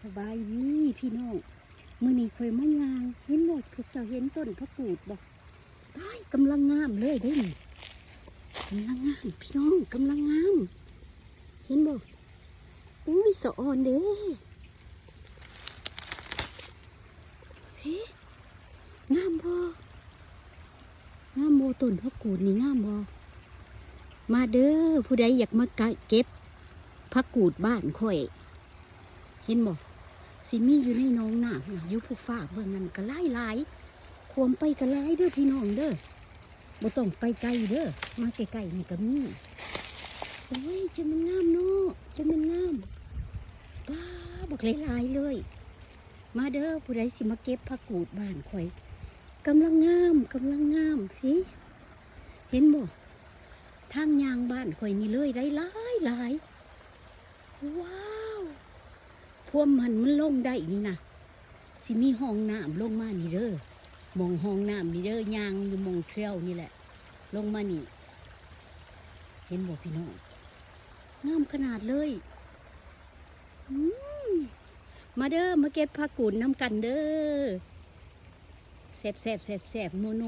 ສະບາຍດີພີ່ນ້ອງ ມື້ນີ້ຂ້ອຍມາຍ່າງ ເຫັນບໍ່ ພວກເຈົ້າເຫັນຕົ້ນຜັກກູດບໍ່? ອ້າຍ ກຳລັງງາມເລີຍເດ້ນີ້ ກຳລັງງາມພີ່ນ້ອງ ກຳລັງງາມ ເຫັນບໍ່? ອຸ້ຍ ສະອອນເດ້ ເຮ ງາມບໍ່? ງາມບໍ່? ຕົ້ນຜັກກູດນີ້ງາມບໍ່? ມາເດີ ຜູ້ໃດຢາກມາກະ ເກັບຜັກກູດບ້ານຂ້ອຍ ເຫັນບໍ່? ຊິມີຢູ່ໃນໜອງນ້ຳ ຢູ່ພູຟ້າເບື້ອງນັ້ນກໍຫຼາຍໆ ຂວມໄປກໍຫຼາຍເດີພີ່ນ້ອງເດີ ບໍ່ຕ້ອງໄປໄກເດີ ມາໃກ້ໆນີ້ກໍມີ. ໂອ້ຍ ຈັ່ງມັນງາມເນາະ ຈັ່ງມັນງາມ ປ້າ ບັກຫຼາຍໆເລີຍ. ມາເດີ ຜູ້ໃດຊິມາເກັບຜັກກູດບ້ານຂ້ອຍ ກຳລັງງາມ ກຳລັງງາມ ເຫັນບໍ່? ທາງຍ່າງບ້ານຂ້ອຍນີ້ເລີຍໄດ້ຫຼາຍໆ ວ້າວ ພວມຫັ້ນມັນລົງໄດ້ນີ້ນະ ຊິມີຮ່ອງນ້ຳລົງມານີ້ເດີ ໝ່ອງຮ່ອງນ້ຳນີ້ເດີ ຍ່າງຢູ່ໝ່ອງແຖວນີ້ແຫຼະ ລົງມານີ້ ເຫັນບໍ່ພີ່ນ້ອງ? ງາມຂະໜາດເລີຍ ອືມ ມາເດີ ມາເກັບຜັກກູດນຳກັນເດີ ແຊບໆໆໆ ນົວໆ.